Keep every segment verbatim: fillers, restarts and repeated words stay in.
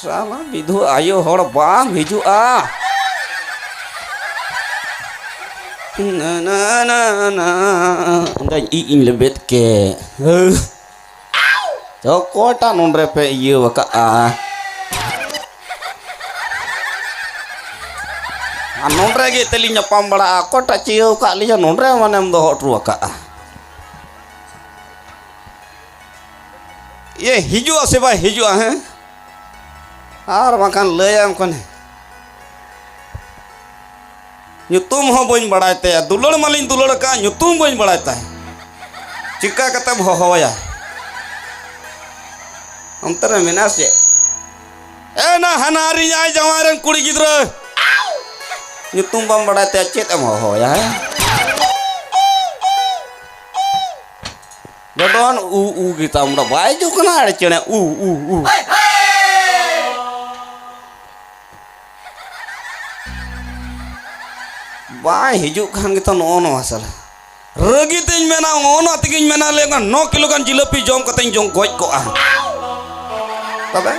ᱥᱟᱞᱟ ᱵᱤᱫᱷᱩ ᱟᱭᱳ ᱦᱚᱲ ᱵᱟᱢ ᱦᱤᱡᱩᱜᱼᱟ᱾ ᱱᱟ, ᱱᱟ, ᱱᱟ, ᱱᱟ᱾ ᱤᱧ ᱫᱚᱧ ᱤᱡ ᱤᱧ ᱞᱮᱵᱮᱫ ᱠᱮᱫ᱾ ᱦᱟᱹ᱾ ᱪᱚ, ᱚᱠᱚᱭᱴᱟᱜ ᱱᱚᱰᱮ ᱯᱮ ᱤᱭᱟᱹ ᱟᱠᱟᱫᱼᱟ? ᱟᱨ ᱱᱚᱰᱮ ᱜᱮ ᱛᱮᱞᱤᱧ ᱧᱟᱯᱟᱢ ᱵᱟᱲᱟᱜᱼᱟ᱾ ᱚᱠᱚᱭᱴᱟᱜ ᱪᱤᱭᱟᱹᱣ ᱟᱠᱟᱫ ᱞᱤᱧᱟ, ᱱᱚᱰᱮ ᱢᱟᱱᱮᱢ ᱫᱚᱦᱚ ᱦᱚᱴᱚ ᱟᱠᱟᱫᱼᱟ᱾ ᱤᱭᱟᱹ ᱦᱤᱡᱩᱜᱼᱟ ᱥᱮ ᱵᱟᱭ ᱦᱤᱡᱩᱜᱼᱟ? ᱦᱮᱸ, ᱟᱨ ᱵᱟᱝᱠᱷᱟᱱ ᱞᱟᱹᱭᱟᱢ ᱠᱟᱱᱟ᱾ ᱧᱩᱛᱩᱢ ᱦᱚᱸ ᱵᱟᱹᱧ ᱵᱟᱲᱟᱭ ᱛᱟᱭᱟ, ᱫᱩᱞᱟᱹᱲ ᱢᱟᱞᱤᱧ ᱫᱩᱞᱟᱹᱲ ᱟᱠᱟᱫ, ᱧᱩᱛᱩᱢ ᱵᱟᱹᱧ ᱵᱟᱲᱟᱭ ᱛᱟᱭ᱾ ᱪᱤᱠᱟ ᱠᱟᱛᱮᱢ ᱦᱚᱦᱚᱣᱟᱭᱟ? ᱚᱱᱛᱮ ᱨᱮ ᱢᱮᱱᱟᱜᱼᱟ ᱥᱮ ᱪᱮᱫ? ᱮ ᱱᱟ ᱦᱟᱱᱦᱟᱨᱤᱧ ᱟᱭ ᱡᱟᱶᱟᱭ ᱨᱮᱱ ᱠᱩᱲᱤ ᱜᱤᱫᱽᱨᱟᱹ, ᱧᱩᱛᱩᱢ ᱵᱟᱢ ᱵᱟᱲᱟᱭ ᱛᱟᱭᱟ, ᱪᱮᱫ ᱮᱢ ᱦᱚᱦᱚᱣᱟᱭᱟ? ᱦᱮᱸ, ᱰᱚᱰᱚᱱ ᱩ ᱩ ᱜᱮᱛᱟᱢ ᱫᱚ, ᱵᱟᱭ ᱦᱤᱡᱩᱜ ᱠᱟᱱᱟ ᱟᱲᱮ ᱪᱮᱬᱮ ᱩ ᱩ ᱩ᱾ ᱵᱟᱭ ᱦᱤᱡᱩᱜ ᱠᱷᱟᱱ ᱜᱮᱛᱚ ᱱᱚᱜᱼᱚ ᱱᱚᱣᱟ ᱥᱟᱞᱟ᱾ ᱨᱟᱹᱜᱤ ᱛᱮᱧ ᱢᱮᱱᱟ, ᱱᱚᱜᱼᱚ ᱱᱚᱣᱟ ᱛᱮᱜᱮᱧ ᱢᱮᱱᱟ, ᱞᱟᱹᱭ ᱠᱷᱟᱱ ᱱᱚ ᱠᱤᱞᱳ ᱜᱟᱱ ᱡᱤᱞᱟᱹᱯᱤ ᱡᱚᱢ ᱠᱟᱛᱮᱧ ᱡᱚᱢ ᱜᱚᱡ ᱠᱚᱜᱼᱟ᱾ ᱛᱚᱵᱮ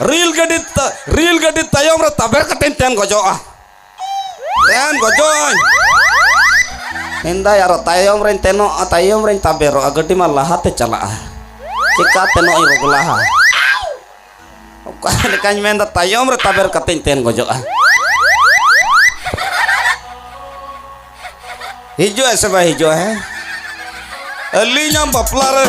ᱨᱮᱹᱞ ᱜᱟᱹᱰᱤ ᱛᱟ-, ᱨᱮᱹᱞ ᱜᱟᱹᱰᱤ ᱛᱟᱭᱚᱢ ᱨᱮ ᱛᱟᱵᱮᱨ ᱠᱟᱛᱮᱧ ᱛᱮᱱ ᱜᱚᱡᱚᱜᱼᱟ᱾ ᱛᱮᱱ ᱜᱚᱡᱚᱜᱼᱟᱹᱧ᱾ ᱢᱮᱱᱫᱟᱭ ᱟᱨᱚ ᱛᱟᱭᱚᱢ ᱨᱮᱧ ᱛᱮᱱᱚᱜᱼᱟ, ᱛᱟᱭᱚᱢ ᱨᱮᱧ ᱛᱟᱵᱮᱨᱚᱜᱼᱟ, ᱜᱟᱹᱰᱤ ᱢᱟ ᱞᱟᱦᱟᱛᱮ ᱪᱟᱞᱟᱜᱼᱟ᱾ ᱪᱮᱠᱟ ᱛᱮᱱᱚᱜ ᱤᱧ ᱨᱚᱜᱽᱞᱟᱦᱟ? ᱚᱠᱟ ᱞᱮᱠᱟᱧ ᱢᱮᱱᱫᱟ, ᱛᱟᱭᱚᱢ ᱨᱮ ᱛᱟᱵᱮᱨ ᱠᱟᱛᱮᱧ ᱛᱮᱱ ᱜᱚᱡᱚᱜᱼᱟ᱾ ᱦᱤᱡᱩᱜᱼᱟᱭ ᱥᱮ ᱵᱟᱭ ᱦᱤᱡᱩᱜᱼᱟ? ᱦᱮᱸ, ᱟᱹᱞᱤᱧᱟᱜ ᱵᱟᱯᱞᱟ ᱨᱮ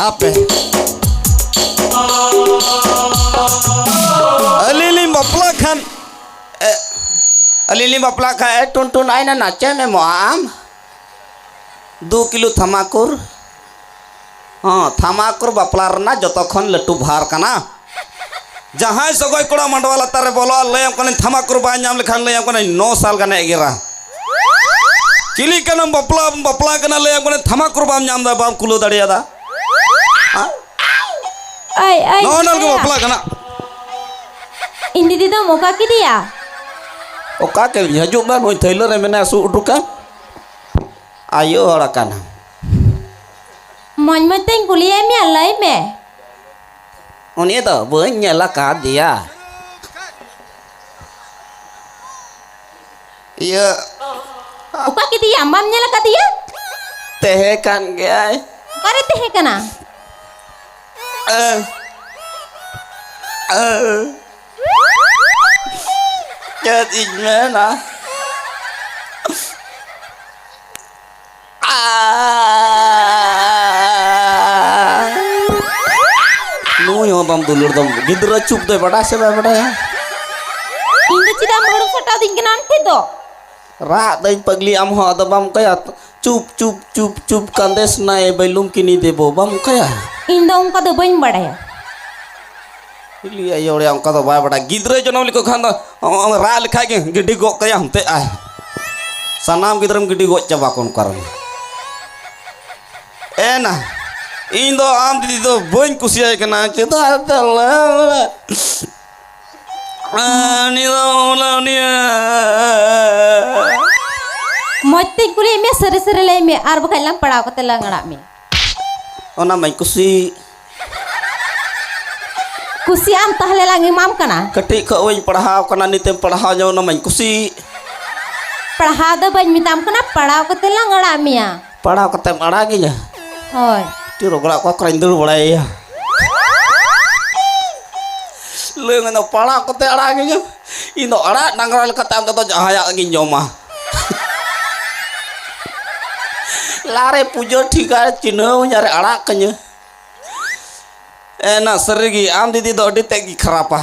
ᱦᱟᱯᱮ, ᱟᱹᱞᱤᱧ ᱞᱤᱧ ᱵᱟᱯᱞᱟᱜ ᱠᱷᱟᱱ, ᱮ, ᱟᱹᱞᱤᱧ ᱞᱤᱧ ᱵᱟᱯᱞᱟᱜ ᱠᱷᱟᱱ, ᱮ, ᱴᱩᱱ ᱴᱩᱱ, ᱟᱭᱱᱟ ᱱᱟ ᱪᱮᱫ ᱮᱢ ᱮᱢᱚᱜᱼᱟ ᱟᱢ? ᱫᱩ ᱠᱤᱞᱳ ᱛᱷᱟᱢᱟᱠᱩᱨ᱾ ᱦᱚᱸ, ᱛᱷᱟᱢᱟᱠᱩᱨ ᱵᱟᱯᱞᱟ ᱨᱮᱱᱟᱜ ᱡᱚᱛᱚ ᱠᱷᱚᱱ ᱞᱟᱹᱴᱩ ᱵᱷᱟᱨ ᱠᱟᱱᱟ᱾ ᱡᱟᱦᱟᱸᱭ ᱥᱚᱜᱚᱭ ᱠᱚᱲᱟ ᱢᱟᱰᱣᱟ ᱞᱟᱛᱟᱨ ᱨᱮ ᱵᱚᱞᱚᱜᱼᱟ, ᱞᱟᱹᱭᱟᱢ ᱠᱟᱹᱱᱟᱹᱧ, ᱛᱷᱟᱢᱟᱠᱩᱨ ᱵᱟᱭ ᱧᱟᱢ ᱞᱮᱠᱷᱟᱱ, ᱞᱟᱹᱭᱟᱢ ᱠᱟᱹᱱᱟᱹᱧ, ᱱᱚ ᱥᱟᱞ ᱜᱟᱱᱮ ᱮᱜᱮᱨᱟ᱾ ᱪᱤᱞᱤ ᱠᱟᱱᱟᱢ, ᱵᱟᱯᱞᱟ, ᱵᱟᱯᱞᱟ ᱠᱟᱱᱟ, ᱞᱟᱹᱭᱟᱢ ᱠᱟᱹᱱᱟᱹᱧ, ᱛᱷᱟᱢᱟᱠᱩᱨ ᱵᱟᱢ ᱧᱟᱢ ᱮᱫᱟ, ᱵᱟᱢ ᱠᱩᱞᱟᱹᱣ ᱫᱟᱲᱮᱭᱟᱫᱟ᱾ ᱦᱮᱸ? ᱳᱭ, ᱳᱭ, ᱱᱚᱜᱼᱚ ᱱᱚᱣᱟ ᱜᱮ ᱪᱤᱠᱟᱹᱭᱟ? ᱵᱟᱯᱞᱟ ᱠᱟᱱᱟ᱾ ᱤᱧ ᱫᱤᱫᱤ ᱫᱚᱢ ᱚᱠᱟ ᱠᱮᱫᱮᱭᱟ? ᱚᱠᱟ ᱠᱮᱫᱮᱭᱟ? ᱦᱤᱡᱩᱜ ᱢᱮ, ᱱᱩᱭ ᱛᱷᱟᱹᱭᱞᱟᱹ ᱨᱮ ᱢᱮᱱᱟᱭᱟ, ᱥᱩᱜ ᱦᱚᱴᱚ ᱠᱟᱭ᱾ ᱟᱭᱳ ᱦᱚᱲ ᱟᱠᱟᱱᱟ᱾ ᱢᱚᱡᱽ ᱢᱚᱡᱽ ᱛᱮᱧ ᱠᱩᱞᱤᱭᱮᱫ ᱢᱮᱭᱟ, ᱞᱟᱹᱭ ᱢᱮ᱾ ᱩᱱᱤ ᱫᱚ ᱵᱟᱹᱧ ᱧᱮᱞ ᱟᱠᱟᱫᱮᱭᱟ᱾ ᱤᱭᱟᱹ᱾ ᱚᱠᱟ ᱠᱮᱫᱮᱭᱟᱢ? ᱵᱟᱢ ᱧᱮᱞ ᱟᱠᱟᱫᱮᱭᱟ? ᱛᱟᱦᱮᱸ ᱠᱟᱱ ᱜᱮᱭᱟᱭ᱾ ᱚᱠᱟᱨᱮ ᱛᱟᱦᱮᱸ ᱠᱟᱱᱟ? ᱮ, ᱮ, ᱪᱮᱫ ᱤᱧ ᱢᱮᱱᱟ? ᱟ- ᱱᱩᱭ ᱦᱚᱸ ᱵᱟᱢ ᱫᱩᱞᱟᱹᱲ ᱫᱚᱢ᱾ ᱜᱤᱫᱽᱨᱟᱹ ᱪᱩᱯ ᱫᱚᱭ ᱵᱟᱰᱟᱭ ᱥᱮ ᱵᱟᱭ ᱵᱟᱰᱟᱭᱟ? ᱤᱧ ᱫᱚ ᱪᱮᱫᱟᱜ ᱮᱢ ᱦᱟᱹᱲᱩᱵ ᱥᱟᱴᱟᱣ ᱫᱤᱧ ᱠᱟᱱᱟ ᱟᱢ ᱴᱷᱮᱡ ᱫᱚ? ᱨᱟᱜ ᱫᱟᱹᱧ ᱯᱟᱜᱽᱞᱤ, ᱟᱢ ᱦᱚᱸ ᱟᱫᱚ ᱵᱟᱢ ᱠᱟᱭᱟ᱾ ᱪᱩᱯ, ᱪᱩᱯ, ᱪᱩᱯ, ᱪᱩᱯ, ᱠᱟᱸᱫᱮᱥ ᱱᱟᱭ ᱵᱟᱹᱭᱞᱩᱢ ᱠᱤᱱᱤ ᱫᱮᱵᱚ, ᱵᱟᱢ ᱚᱱᱠᱟᱭᱟ? ᱤᱧ ᱫᱚ ᱚᱱᱠᱟ ᱫᱚ ᱵᱟᱹᱧ ᱵᱟᱲᱟᱭᱟ᱾ ᱦᱤᱞᱤ ᱟᱭᱳ ᱦᱚᱲᱮ ᱚᱱᱠᱟ ᱫᱚ ᱵᱟᱭ ᱵᱟᱲᱟᱭᱟ᱾ ᱜᱤᱫᱽᱨᱟᱹᱭ ᱡᱚᱱᱚᱢ ᱞᱮᱠᱚ ᱠᱷᱟᱱ ᱫᱚ, ᱚ, ᱚ, ᱨᱟᱜ ᱞᱮᱠᱷᱟᱡ ᱜᱮ ᱜᱤᱰᱤ ᱜᱚᱜ ᱠᱟᱭᱟ ᱦᱟᱱᱛᱮ ᱟᱭ᱾ ᱥᱟᱱᱟᱢ ᱜᱤᱫᱽᱨᱟᱹᱢ ᱜᱤᱰᱤ ᱜᱚᱡ ᱪᱟᱵᱟ ᱠᱚ ᱚᱱᱠᱟ ᱨᱮ᱾ ᱮᱱᱟ, ᱤᱧ ᱫᱚ ᱟᱢ ᱫᱤᱫᱤ ᱫᱚ ᱵᱟᱹᱧ ᱠᱩᱥᱤᱭᱟᱭ ᱠᱟᱱᱟ᱾ ᱪᱮᱫᱟᱜ ᱮᱱᱛᱮ ᱞᱟᱹᱭ ᱢᱮ? ᱩᱱᱤ ᱫᱚ ᱵᱚᱞᱮ ᱩᱱᱤ ᱢᱚᱡᱽ ᱛᱮᱧ ᱠᱩᱞᱤᱭᱮᱫ ᱢᱮᱭᱟ, ᱥᱟᱹᱨᱤ ᱥᱟᱹᱨᱤ ᱞᱟᱹᱭ ᱢᱮ, ᱟᱨ ᱵᱟᱠᱷᱟᱡ ᱞᱟᱝ ᱯᱟᱲᱟᱣ ᱠᱟᱛᱮ ᱞᱟᱝ ᱟᱲᱟᱜ ᱢᱮᱭᱟ᱾ ᱚᱱᱟ ᱢᱟᱧ ᱠᱩᱥᱤ᱾ ᱠᱩᱥᱤᱭᱟᱜ ᱟᱢ ᱛᱟᱦᱞᱮ ᱞᱟᱝ ᱮᱢᱟᱢ ᱠᱟᱱᱟ᱾ ᱠᱟᱹᱴᱤᱡ ᱠᱷᱚᱡ ᱵᱟᱹᱧ ᱯᱟᱲᱦᱟᱣ ᱠᱟᱱᱟ, ᱱᱤᱛᱮᱢ ᱯᱟᱲᱦᱟᱣ ᱧᱚᱜ, ᱚᱱᱟ ᱢᱟᱧ ᱠᱩᱥᱤ᱾ ᱯᱟᱲᱦᱟᱣ ᱫᱚ ᱵᱟᱹᱧ ᱢᱮᱛᱟᱢ ᱠᱟᱱᱟ, ᱯᱟᱲᱟᱣ ᱠᱟᱛᱮ ᱞᱟᱝ ᱟᱲᱟᱜ ᱢᱮᱭᱟ᱾ ᱯᱟᱲᱦᱟᱣ ᱠᱟᱛᱮᱢ ᱟᱲᱟᱜᱤᱧᱟ? ᱦᱳᱭ᱾ ᱛᱤ ᱨᱚᱜᱽᱲᱟ ᱚᱠᱟ ᱠᱚᱨᱮᱧ ᱫᱟᱹᱲ ᱵᱟᱲᱟᱭᱟ? ᱞᱟᱹᱭ ᱢᱮ, ᱯᱟᱲᱦᱟᱣ ᱠᱟᱛᱮ ᱟᱲᱟᱜᱤᱧᱟ? ᱤᱧ ᱫᱚ ᱟᱲᱟᱜ ᱰᱟᱝᱨᱟ ᱞᱮᱠᱟᱛᱮ ᱟᱢ ᱛᱮᱫᱚ ᱡᱟᱦᱟᱸᱭᱟᱜ ᱜᱤᱧ ᱡᱚᱢᱟ᱾ ᱞᱟᱦᱟᱨᱮ ᱯᱩᱡᱟᱹ ᱴᱷᱤᱠᱟ ᱪᱤᱱᱦᱟᱹᱣ ᱟᱹᱧ ᱟᱨ ᱟᱲᱟᱜ ᱠᱟᱹᱧᱟᱹ᱾ ᱮᱱᱟ ᱥᱟᱹᱨᱤᱜᱮ ᱟᱢ ᱫᱤᱫᱤ ᱫᱚ ᱟᱹᱰᱤ ᱛᱮᱫ ᱜᱮ ᱠᱷᱟᱨᱟᱯᱟ᱾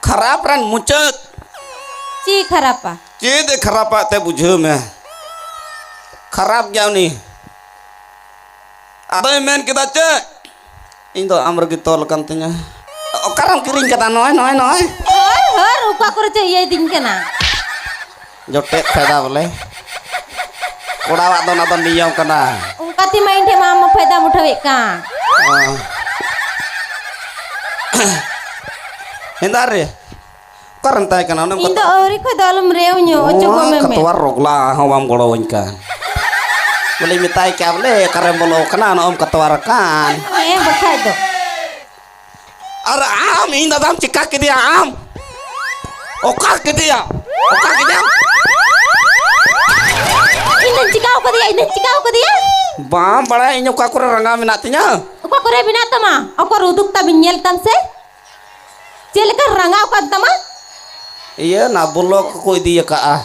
ᱠᱷᱟᱨᱟᱯ ᱨᱮᱱ ᱢᱩᱪᱟᱹᱫ᱾ ᱪᱮᱫ ᱠᱷᱟᱨᱟᱯᱟ? ᱪᱮᱫ ᱮ ᱠᱷᱟᱨᱟᱯᱟ ᱛᱮ ᱵᱩᱡᱷᱟᱹᱣ ᱢᱮ᱾ ᱠᱷᱟᱨᱟᱯ ᱜᱮᱭᱟ ᱩᱱᱤ᱾ ᱟᱫᱚᱭ ᱢᱮᱱ ᱠᱮᱫᱟ ᱪᱮᱫ? ᱤᱧ ᱫᱚ ᱟᱢ ᱨᱮᱜᱮ ᱛᱚᱞ ᱟᱠᱟᱱ ᱛᱤᱧᱟᱹ᱾ ᱚᱠᱟᱨᱮᱢ ᱠᱤᱨᱤᱧ ᱠᱟᱫᱟ? ᱱᱚᱜᱼᱚᱭ, ᱱᱚᱜᱼᱚᱭ, ᱱᱚᱜᱼᱚᱭ᱾ ᱦᱚᱨ, ᱦᱚᱨ, ᱚᱠᱟ ᱠᱚᱨᱮ ᱪᱚ ᱤᱭᱟᱹᱭᱫᱤᱧ ᱠᱟᱱᱟ᱾ ᱡᱚᱴᱮᱫ ᱯᱷᱟᱭᱫᱟ ᱵᱚᱞᱮ᱾ ᱠᱚᱲᱟᱣᱟᱜ ᱫᱚ ᱚᱱᱟ ᱫᱚ ᱱᱤᱭᱚᱢ ᱠᱟᱱᱟ᱾ ᱚᱱᱠᱟ ᱛᱮᱢᱟ ᱤᱧ ᱴᱷᱮᱱ ᱢᱟ ᱟᱢ ᱢᱟ ᱯᱷᱟᱭᱫᱟᱢ ᱩᱴᱷᱟᱹᱣᱮᱫ ᱠᱟᱱ᱾ ᱚ᱾ ᱦᱮᱸᱫᱟᱨ ᱨᱮ᱾ ᱚᱠᱟᱨᱮᱢ ᱛᱟᱦᱮᱸ ᱠᱟᱱᱟ? ᱚᱱᱮᱢ ᱤᱧ ᱫᱚ ᱠᱟᱛᱷᱟ- ᱟᱹᱣᱨᱤ ᱠᱷᱚᱡ ᱫᱚ ᱟᱞᱚᱢ ᱨᱮᱣ ᱧᱚᱜ, ᱚᱪᱚᱜᱚᱜ ᱱᱚᱣᱟ ᱢᱮ ᱢᱮ᱾ ᱠᱟᱛᱣᱟ ᱨᱚᱜᱽᱞᱟ ᱦᱚᱸ ᱵᱟᱢ ᱜᱚᱲᱚᱣᱟᱹᱧ ᱠᱟᱱ᱾ ᱵᱚᱞᱮ ᱢᱮᱛᱟᱭ ᱠᱮᱭᱟ ᱵᱚᱞᱮ, "ᱚᱠᱟᱨᱮᱢ ᱵᱚᱞᱚ ᱟᱠᱟᱱᱟ, ᱱᱚᱜᱼᱚᱢ ᱠᱟᱛᱣᱟᱨ ᱟᱠᱟᱱ?" ᱦᱮᱸ, ᱵᱟᱠᱷᱟᱡ ᱫᱚ᱾ ᱟᱨ ᱟᱢ ᱤᱧ ᱫᱟᱫᱟᱢ ᱪᱤᱠᱟ ᱠᱮᱫᱮᱭᱟ ᱟᱢ? ᱚᱠᱟ ᱠᱮᱫᱮᱭᱟ? ᱚᱠᱟ ᱠᱮᱫᱮᱭᱟ? ᱤᱧ ᱫᱚᱧ ᱪᱤᱠᱟᱹᱣ ᱠᱟᱫᱮᱭᱟ, ᱤᱧ ᱫᱚᱧ ᱪᱤᱠᱟᱹᱣ ᱠᱟᱫᱮᱭᱟ? ᱵᱟᱢ ᱵᱟᱲᱟᱭᱟ ᱤᱧ ᱚᱠᱟ ᱠᱚᱨᱮ ᱨᱟᱸᱜᱟᱣ ᱢᱮᱱᱟᱜ ᱛᱤᱧᱟ? ᱚᱠᱟ ᱠᱚᱨᱮ ᱢᱮᱱᱟᱜ ᱛᱟᱢᱟ? ᱚᱠᱚᱨ ᱩᱫᱩᱜ ᱛᱟᱢᱤᱧ ᱧᱮᱞ ᱛᱟᱢ ᱥᱮ? ᱪᱮᱫ ᱞᱮᱠᱟ ᱨᱟᱸᱜᱟᱣ ᱠᱟᱱ ᱛᱟᱢᱟ? ᱤᱭᱟᱹ ᱱᱟ ᱵᱚᱞᱚᱠ ᱠᱚ ᱤᱫᱤ ᱟᱠᱟᱫᱼᱟ᱾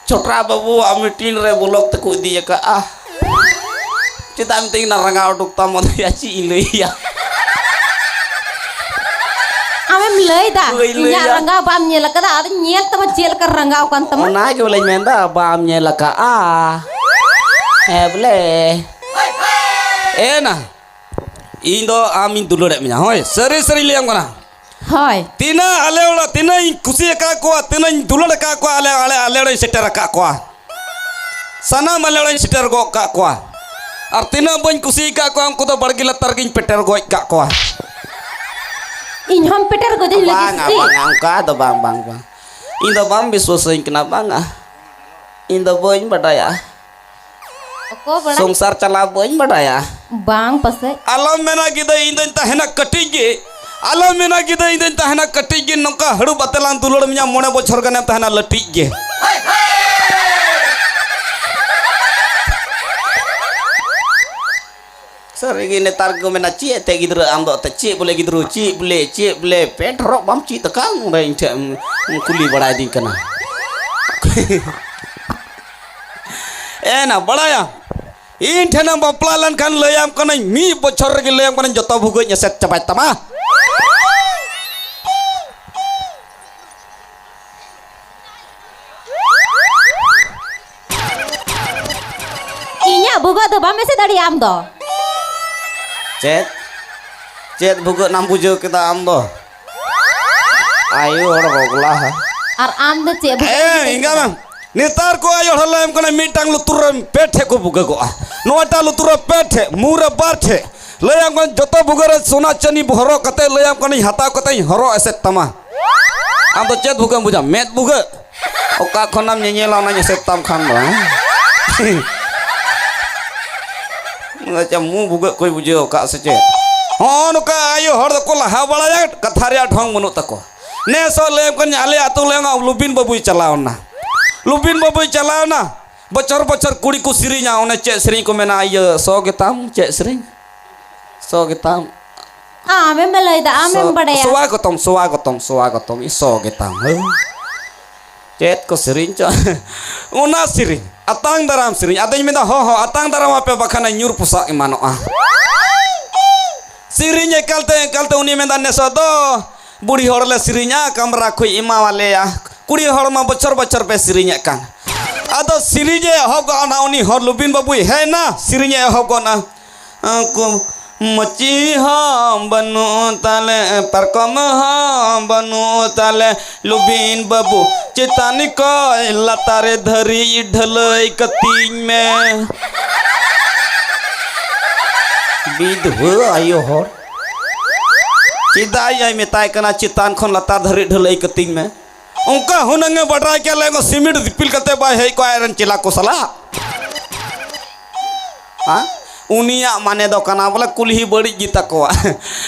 ᱪᱷᱚᱴᱟ ᱵᱟᱹᱵᱩᱣᱟᱜ ᱢᱤᱴᱤᱝ ᱨᱮ ᱵᱚᱞᱚᱠ ᱛᱮᱠᱚ ᱤᱫᱤ ᱟᱠᱟᱫᱼᱟ᱾ ᱪᱮᱫᱟᱜ ᱮᱢ ᱢᱤᱛᱟᱹᱧ ᱠᱟᱱᱟ ᱨᱟᱸᱜᱟᱣ ᱩᱰᱩᱠ ᱛᱟᱢ ᱚᱱᱟ ᱨᱮᱭᱟᱜ ᱪᱮᱫ ᱤᱧ ᱞᱟᱹᱭᱟ? ᱟᱢᱮᱢ ᱞᱟᱹᱭ ᱫᱟ, ᱵᱟᱹᱧ ᱞᱟᱹᱭ ᱤᱧᱟᱹᱜ ᱫᱟ᱾ ᱨᱟᱸᱜᱟᱣ ᱵᱟᱢ ᱧᱮᱞ ᱟᱠᱟᱫᱟ, ᱟᱫᱚᱧ ᱧᱮᱞ ᱛᱟᱢᱟ ᱪᱮᱫ ᱞᱮᱠᱟ ᱨᱟᱸᱜᱟᱣ ᱠᱟᱱ ᱛᱟᱢᱟ᱾ ᱚᱱᱟ ᱜᱮ ᱵᱚᱞᱮᱧ ᱢᱮᱱᱫᱟ, ᱵᱟᱢ ᱧᱮᱞ ᱟᱠᱟᱫᱼᱟ᱾ ᱦᱮᱸ ᱵᱚᱞᱮ᱾ ᱮ ᱱᱟ, ᱤᱧ ᱫᱚ ᱟᱢᱤᱧ ᱫᱩᱞᱟᱹᱲᱮᱫ ᱢᱮᱭᱟ, ᱦᱳᱭ, ᱥᱟᱹᱨᱤ ᱥᱟᱹᱨᱤᱧ ᱞᱟᱹᱭᱟᱢ ᱠᱟᱱᱟ᱾ ᱦᱳᱭ᱾ ᱛᱤᱱᱟᱹᱜ ᱟᱞᱮ ᱚᱲᱟᱜ, ᱛᱤᱱᱟᱹᱜ ᱤᱧ ᱠᱩᱥᱤ ᱟᱠᱟᱫ ᱠᱚᱣᱟ, ᱛᱤᱱᱟᱹᱜ ᱤᱧ ᱫᱩᱞᱟᱹᱲ ᱟᱠᱟᱫ ᱠᱚᱣᱟ, ᱟᱞᱮ, ᱟᱞᱮ, ᱟᱞᱮ ᱚᱲᱟᱜ ᱤᱧ ᱥᱮᱴᱮᱨ ᱟᱠᱟᱫ ᱠᱚᱣᱟ᱾ ᱥᱟᱱᱟᱢ ᱟᱞᱮ ᱚᱲᱟᱜ ᱤᱧ ᱥᱮᱴᱮᱨ ᱜᱚᱫ ᱠᱟᱜ ᱠᱚᱣᱟ᱾ ᱟᱨ ᱛᱤᱱᱟᱹᱜ ᱵᱟᱹᱧ ᱠᱩᱥᱤ ᱟᱠᱟᱫ ᱠᱚᱣᱟ, ᱩᱱᱠᱩ ᱫᱚ ᱵᱟᱲᱜᱮ ᱞᱟᱛᱟᱨ ᱨᱮᱜᱮᱧ ᱯᱮᱴᱮᱨ ᱜᱚᱡ ᱠᱟᱜ ᱠᱚᱣᱟ᱾ ᱤᱧ ᱦᱚᱸᱢ ᱯᱮᱴᱮᱨ ᱜᱚᱡᱤᱧ ᱞᱟᱹᱜᱤᱫ ᱵᱟᱝᱟ, ᱥᱮ ᱪᱮᱫ? ᱵᱟᱝᱟ, ᱚᱱᱠᱟ ᱫᱚ ᱵᱟᱝ, ᱵᱟᱝ, ᱵᱟᱝ᱾ ᱤᱧ ᱫᱚ ᱵᱟᱢ ᱵᱤᱥᱣᱟᱹᱥᱟᱹᱧ ᱠᱟᱱᱟ, ᱵᱟᱝᱟ᱾ ᱤᱧ ᱫᱚ ᱵᱟᱹᱧ ᱵᱟᱰᱟᱭᱟ᱾ ᱚᱠᱚ ᱵᱟᱲᱟᱭ? ᱥᱚᱝᱥᱟᱨ ᱪᱟᱞᱟᱣ ᱵᱟᱹᱧ ᱵᱟᱰᱟᱭᱟ᱾ ᱵᱟᱝ ᱯᱟᱥᱮᱡ᱾ ᱟᱞᱚᱢ ᱢᱮᱱᱟ ᱜᱤᱫᱟᱹ, ᱤᱧ ᱫᱚᱧ ᱛᱟᱦᱮᱱᱟ ᱠᱟᱹᱴᱤᱡ ᱜᱮ᱾ ᱟᱞᱚᱢ ᱢᱮᱱᱟ ᱜᱤᱫᱟᱹ, ᱤᱧ ᱫᱚᱧ ᱛᱟᱦᱮᱱᱟ ᱠᱟᱹᱴᱤᱡ ᱜᱮ᱾ ᱱᱚᱝᱠᱟ ᱦᱟᱹᱲᱩᱵ ᱟᱛᱮ ᱞᱟᱝ ᱫᱩᱞᱟᱹᱲ ᱢᱮᱭᱟ, ᱢᱚᱬᱮ ᱵᱚᱪᱷᱚᱨ ᱜᱟᱱᱮᱢ ᱛᱟᱦᱮᱱᱟ ᱞᱟᱹᱴᱤᱡ ᱜᱮ᱾ ᱥᱟᱹᱨᱤ ᱜᱮ, ᱱᱮᱛᱟᱨ ᱠᱚ ᱢᱮᱱᱟ, "ᱪᱮᱫ ᱮᱱᱛᱮ ᱜᱤᱫᱽᱨᱟᱹ ᱟᱢ ᱫᱚ ᱮᱱᱛᱮ? ᱪᱮᱫ ᱵᱚᱞᱮ ᱜᱤᱫᱽᱨᱟᱹ, ᱪᱮᱫ ᱵᱚᱞᱮ, ᱪᱮᱫ ᱵᱚᱞᱮ, ᱯᱮᱱᱴ ᱦᱚᱨᱚᱜ ᱵᱟᱢ ᱪᱮᱫ ᱟᱠᱟᱫ?" ᱱᱚᱰᱮ ᱤᱧ ᱴᱷᱮᱱ ᱮᱢ ᱠᱩᱞᱤ ᱵᱟᱲᱟᱭᱮᱫᱤᱧ ᱠᱟᱱᱟ᱾ ᱮᱱᱟ ᱵᱟᱲᱟᱭᱟ, ᱤᱧ ᱴᱷᱮᱱᱮᱢ ᱵᱟᱯᱞᱟ ᱞᱮᱱᱠᱷᱟᱱ ᱞᱟᱹᱭᱟᱢ ᱠᱟᱹᱱᱟᱹᱧ, ᱢᱤᱫ ᱵᱚᱪᱷᱚᱨ ᱨᱮᱜᱮ ᱞᱟᱹᱭᱟᱢ ᱠᱟᱹᱱᱟᱹᱧ, ᱡᱚᱛᱚ ᱵᱷᱩᱜᱟᱹᱜ ᱤᱧ ᱮᱥᱮᱫ ᱪᱟᱵᱟᱭ ᱛᱟᱢᱟ᱾ ᱤᱧᱟᱹᱜ ᱵᱷᱩᱜᱟᱹᱜ ᱫᱚ ᱵᱟᱢ ᱮᱥᱮᱫ ᱫᱟᱲᱮᱭᱟᱜᱼᱟ ᱟᱢ ᱫᱚ᱾ ᱪᱮᱫ? ᱪᱮᱫ ᱵᱷᱩᱜᱟᱹᱜ ᱱᱟᱢ ᱵᱩᱡᱷᱟᱹᱣ ᱠᱮᱫᱟ ᱟᱢ ᱫᱚ? ᱟᱭᱳ ᱦᱚᱲ ᱨᱚᱜᱽᱞᱟ ᱦᱟ᱾ ᱟᱨ ᱟᱢ ᱫᱚ ᱪᱮᱫ ᱵᱷᱩᱜᱟᱹᱜ ᱮ, ᱮᱢ ᱮᱸᱜᱟ ᱢᱮ᱾ ᱱᱮᱛᱟᱨ ᱠᱚ ᱟᱭᱳ ᱦᱚᱲ ᱞᱟᱹᱭᱟᱢ ᱠᱟᱱᱟ, ᱢᱤᱫᱴᱟᱝ ᱞᱩᱛᱩᱨ ᱨᱮ ᱯᱮ ᱴᱷᱮᱡ ᱠᱚ ᱵᱷᱩᱜᱟᱹᱜᱚᱜᱼᱟ, ᱱᱚᱣᱟᱴᱟᱜ ᱞᱩᱛᱩᱨ ᱨᱮ ᱯᱮ ᱴᱷᱮᱡ, ᱢᱩ ᱨᱮ ᱵᱟᱨ ᱴᱷᱮᱡ᱾ ᱞᱟᱹᱭᱟᱢ ᱠᱟᱱᱟ, ᱡᱚᱛᱚ ᱵᱷᱩᱜᱟᱹᱜ ᱨᱮ ᱥᱚᱱᱟ ᱪᱟᱹᱱᱤ ᱦᱚᱨᱚᱜ ᱠᱟᱛᱮ, ᱞᱟᱹᱭᱟᱢ ᱠᱟᱹᱱᱟᱹᱧ, ᱦᱟᱛᱟᱣ ᱠᱟᱛᱮᱧ ᱦᱚᱨᱚᱜ ᱮᱥᱮᱫ ᱛᱟᱢᱟ᱾ ᱟᱢ ᱫᱚ ᱪᱮᱫ ᱵᱷᱩᱜᱟᱹᱜ ᱮᱢ ᱵᱩᱡᱟ? ᱢᱮᱫ ᱵᱷᱩᱜᱟᱹᱜ? ᱚᱠᱟ ᱠᱷᱚᱱᱮᱢ ᱧᱮᱧᱮᱞᱟ ᱚᱱᱟᱧ ᱮᱥᱮᱫ ᱛᱟᱢ ᱠᱷᱟᱱ ᱫᱚ, ᱦᱮᱸ? ᱟᱪᱪᱷᱟ, ᱢᱩ ᱵᱷᱩᱜᱟᱹᱜ ᱠᱚᱭ ᱵᱩᱡᱷᱟᱹᱣ ᱟᱠᱟᱫ ᱥᱮ ᱪᱮᱫ? ᱦᱚᱸᱜᱼᱚ ᱱᱚᱝᱠᱟ ᱟᱭᱳ ᱦᱚᱲ ᱫᱚᱠᱚ ᱞᱟᱦᱟ ᱵᱟᱲᱟᱭᱟ, ᱠᱟᱛᱷᱟ ᱨᱮᱭᱟᱜ ᱰᱷᱚᱝ ᱵᱟᱹᱱᱩᱜ ᱛᱟᱠᱚᱣᱟ᱾ ᱱᱮᱥ ᱦᱚᱸ ᱞᱟᱹᱭᱟᱢ ᱠᱟᱹᱱᱟᱹᱧ, ᱟᱞᱮ ᱟᱹᱛᱩ ᱞᱟᱹᱭᱟᱢ ᱞᱩᱵᱤᱱ ᱵᱟᱹᱵᱩᱭ ᱪᱟᱞᱟᱣ ᱮᱱᱟ᱾ ᱞᱩᱵᱤᱱ ᱵᱟᱹᱵᱩᱭ ᱪᱟᱞᱟᱣ ᱮᱱᱟ᱾ ᱵᱚᱪᱷᱚᱨ ᱵᱚᱪᱷᱚᱨ ᱠᱩᱲᱤ ᱠᱚ ᱥᱮᱨᱮᱧᱟ, ᱚᱱᱮ ᱪᱮᱫ ᱥᱮᱨᱮᱧ ᱠᱚ ᱢᱮᱱᱟ, ᱤᱭᱟᱹ, ᱥᱚ ᱜᱮᱛᱟᱢ, ᱪᱮᱫ ᱥᱮᱨᱮᱧ? ᱥᱚ ᱜᱮᱛᱟᱢ᱾ ᱟᱢᱮᱢ ᱞᱟᱹᱭᱫᱟ, ᱟᱢᱮᱢ ᱥᱚ-, ᱵᱟᱰᱟᱭᱟ᱾ ᱥᱚᱣᱟᱜᱚᱛᱚᱢ, ᱥᱚᱣᱟᱜᱚᱛᱚᱢ, ᱥᱚᱣᱟᱜᱚᱛᱚᱢ, ᱤ ᱥᱚ ᱜᱮᱛᱟᱢ, ᱦᱳ᱾ ᱪᱮᱫ ᱠᱚ ᱥᱮᱨᱮᱧ ᱪᱚ? ᱚᱱᱟ ᱥᱮᱨᱮᱧ, ᱟᱛᱟᱝ ᱫᱟᱨᱟᱢ ᱥᱮᱨᱮᱧ᱾ ᱟᱫᱚᱧ ᱢᱮᱱᱫᱟ, ᱦᱚᱸ, ᱦᱚᱸ, ᱟᱛᱟᱝ ᱫᱟᱨᱟᱢ ᱟᱯᱮ, ᱵᱟᱠᱷᱟᱱ ᱧᱩᱨ ᱯᱚᱥᱟᱜ ᱮᱢᱟᱱᱚᱜᱼᱟ᱾ ᱥᱮᱨᱮᱧ ᱮᱠᱟᱞᱛᱮ, ᱮᱠᱟᱞᱛᱮ ᱩᱱᱤ ᱢᱮᱱᱫᱟ, ᱱᱮᱥᱚᱜ ᱫᱚ ᱵᱩᱲᱦᱤ ᱦᱚᱲ ᱞᱮ ᱥᱮᱨᱮᱧᱟ, ᱠᱟᱢᱨᱟ ᱠᱷᱚᱡ ᱮᱢᱟᱣᱟᱞᱮᱭᱟ᱾ ᱠᱩᱲᱤ ᱦᱚᱲ ᱢᱟ ᱵᱚᱪᱷᱚᱨ ᱵᱚᱪᱷᱚᱨ ᱯᱮ ᱥᱮᱨᱮᱧᱮᱫ ᱠᱟᱱ᱾ ᱟᱫᱚ ᱥᱮᱨᱮᱧᱮ ᱮᱦᱚᱵ ᱜᱚᱫ ᱮᱱᱟ, ᱩᱱᱤ ᱦᱚᱲ ᱞᱩᱵᱤᱱ ᱵᱟᱹᱵᱩᱭ ᱦᱮᱡ ᱮᱱᱟ, ᱥᱮᱨᱮᱧᱮ ᱮᱦᱚᱵ ᱜᱚᱫ ᱮᱱᱟ᱾ ᱠᱚ ᱢᱟᱹᱪᱤ ᱦᱚᱸ ᱵᱟᱹᱱᱩᱜ ᱛᱟᱞᱮ, ᱯᱟᱨᱠᱚᱢ ᱦᱚᱸ ᱵᱟᱹᱱᱩᱜ ᱛᱟᱞᱮ, ᱞᱩᱵᱤᱱ ᱵᱟᱹᱵᱩ, ᱪᱮᱛᱟᱱ ᱠᱷᱚᱡ ᱞᱟᱛᱟᱨ ᱫᱷᱟᱹᱨᱤᱡ ᱰᱷᱟᱹᱞᱟᱹᱭ ᱠᱟᱹᱛᱤᱧ ᱢᱮ᱾ ᱵᱤᱫᱷᱣᱟᱹ ᱟᱭᱳ ᱦᱚᱲ, ᱪᱮᱫᱟᱜ ᱭᱟᱭ ᱢᱮᱛᱟᱭ ᱠᱟᱱᱟ, ᱪᱮᱛᱟᱱ ᱠᱷᱚᱱ ᱞᱟᱛᱟᱨ ᱫᱷᱟᱹᱨᱤᱡ ᱰᱷᱟᱹᱞᱟᱹᱭ ᱠᱟᱹᱛᱤᱧ ᱢᱮ? ᱚᱱᱠᱟ ᱦᱩᱱᱟᱹᱝ ᱮ ᱵᱟᱰᱟᱭ ᱠᱮᱭᱟ, ᱞᱮ ᱥᱤᱢᱮᱱᱴ ᱫᱤᱯᱤᱞ ᱠᱟᱛᱮ ᱵᱟᱭ ᱦᱮᱡ ᱠᱚᱜᱼᱟ ᱟᱡᱨᱮᱱ ᱪᱮᱞᱟ ᱠᱚ ᱥᱟᱞᱟᱜ᱾ ᱦᱮᱸ? ᱩᱱᱤᱭᱟᱜ ᱢᱟᱱᱮ ᱫᱚ ᱠᱟᱱᱟ ᱵᱚᱞᱮ ᱠᱩᱞᱦᱤ ᱵᱟᱹᱲᱤᱡ ᱜᱮᱛᱟ ᱠᱚᱣᱟ᱾